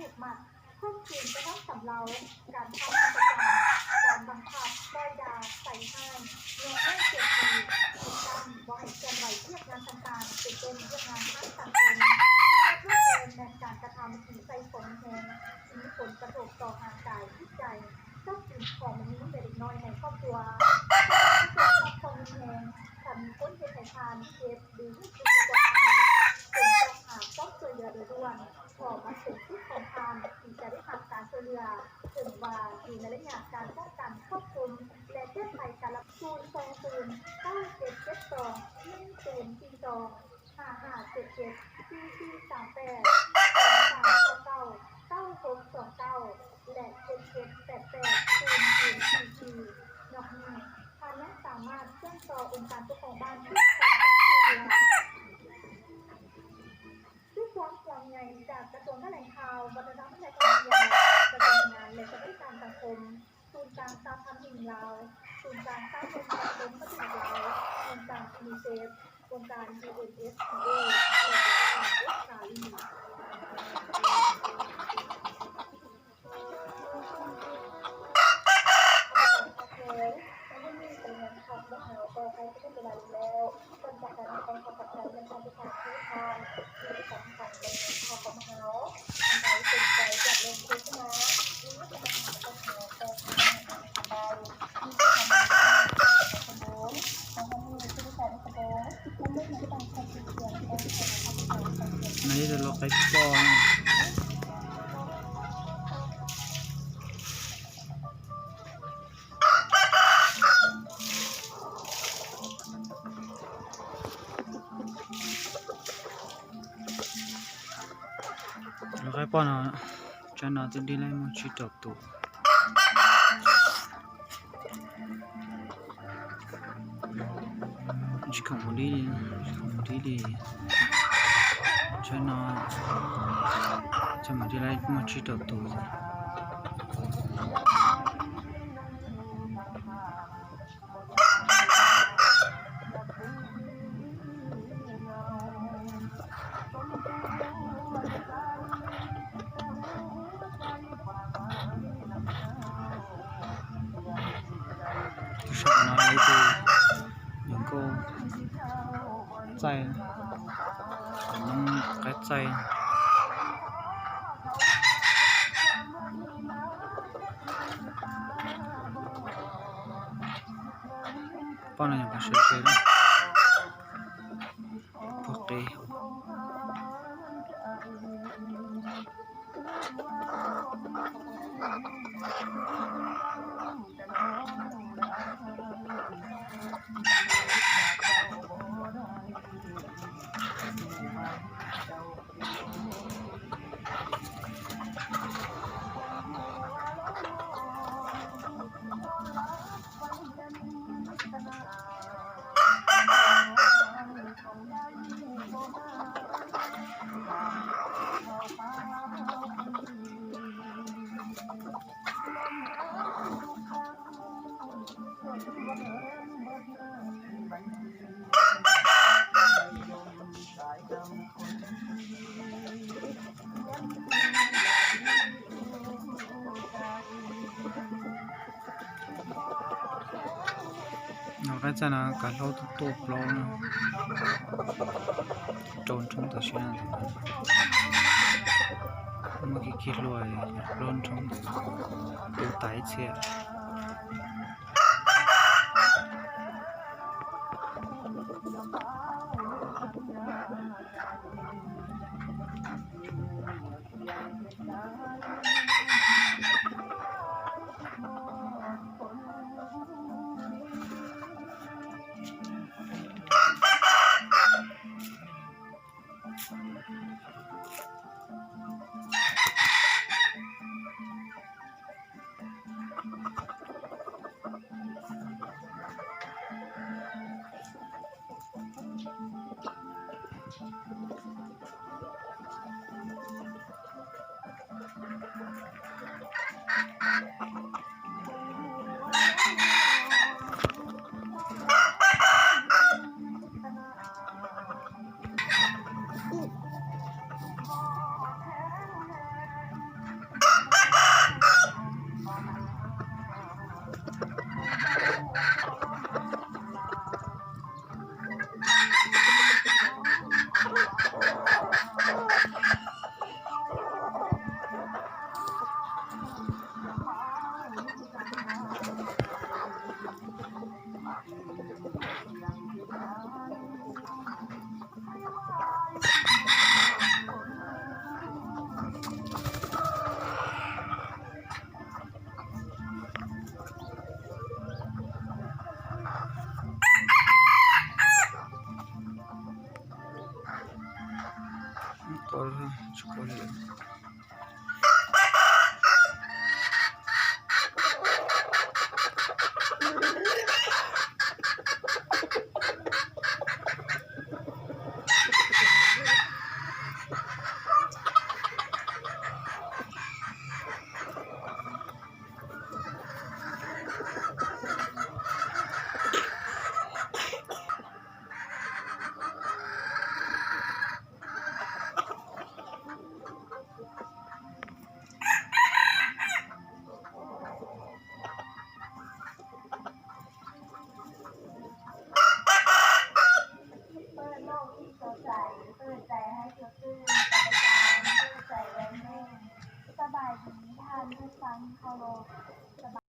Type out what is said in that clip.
ຜູກມັດ, ຂົ່ມຂືນກະທຳຊຳເລົາ, ການທຳອະນາຈານ, ການບັງຄັບ, ປ້ອຍດ່າ, ໃສ່ຮ້າຍ, ຍົກເລີກກຽດຕີ, ປິດກັ້ນບໍ່ໃຫ້ເຄື່ອນໄຫວວຽກງານຕ່າງໆ ເປັນຕົ້ນວຽກງານທາງສັງຄົມ ທັງໝົດທັງມວນແມ່ນການກະທຳທີ່ໃສ່ຄວາມຮຸນແຮງ ທີ່ມີຜົນກະທົບຕໍ່ຮ່າງກາຍ, ຈິດໃຈ, ຊັບສິນຂອງແມ່ຍິງ ແລະ ເດັກນ້ອຍໃນຄອບຄົວ. ຄວາມຮຸນແຮງ ຖ້າມີຄົນເຮັດໃຫ້ທ່ານເຈັບ ຫຼື ຮູ້ສຶກບໍ່ປອດໄພ ຈົ່ງຕ້ອງຫາຄວາມຊ່ວຍເຫຼືອໂດຍດ່ວນ. ຂໍ້ໝາຍສູງສຸດຂອງທ່ານທີ່ຈະໄດ້ຮັບການຊ່ວຍເຫຼືອ ເຖິງວ່າຢູ່ໃນໄລຍະການປ້ອງກັນ, ຄວບຄຸມ ແລະ ແກ້ໄຂການລະບາດ. ສູນສອງສູນ ເກົ້າເຈັດເຈັດສອງ ໜຶ່ງສູນສີ່ສອງ ຫ້າຫ້າເຈັດເຈັດ ສີ່ສີ່ສາມແປດ ສອງສາມເກົ້າເກົ້າ ເກົ້າຫົກສອງເກົ້າ ແລະ ເຈັດເຈັດແປດແປດ ສູນສູນສີ່ສີ່ ນອກນີ້ ທ່ານຍັງສາມາດເຊື່ອມຕໍ່ອົງການປົກຄອງບ້ານເພື່ອຂໍຄວາມຊ່ວຍເຫຼືອ. ດ້ວຍຄວາມຫ່ວງໃຍຈາກກະຊວງຖະແຫຼງຂ່າວ, ວັດທະນະທຳ ແລະ ທ່ອງທ່ຽວ, ກະຊວງແຮງງານ ແລະ ສະຫວັດດີການສັງຄົມ, ສູນກາງສະຫະພັນແຫ່ງລາວ, ສູນກາງສາກົນສັງຄົມປະຕິວັດລາວ, ອົງການຢູນິເຊຟ, ອົງການ UNFPA ແລະ ອົງການ Rotary. ໃນຕະຫຼອກໄປກ່ອນ. ລະໄປປ້ອນເອົາ ຈະນອນຈະດີໄລມອງຊີຕອບໂຕ. ຊິເຂົ້າບໍ່ດີເດ ຊິເຂົ້າບໍ່ດີເດ ໃຊ່ເນາະ ຈະມາທີ່ໄລມອງຊີຕອບໂຕ. ສາວນ້ອຍທີ່ຍັງກໍໃຈ ຍັງກັດໃຈ ປ້ອນຫຍັງກໍເຊີຍໆ ພວກເດ. Nokta jana ka hlo tu to plo na. Ton thum ta shi na. Ma ki ki hlo ai, ton thum. Tu tai che.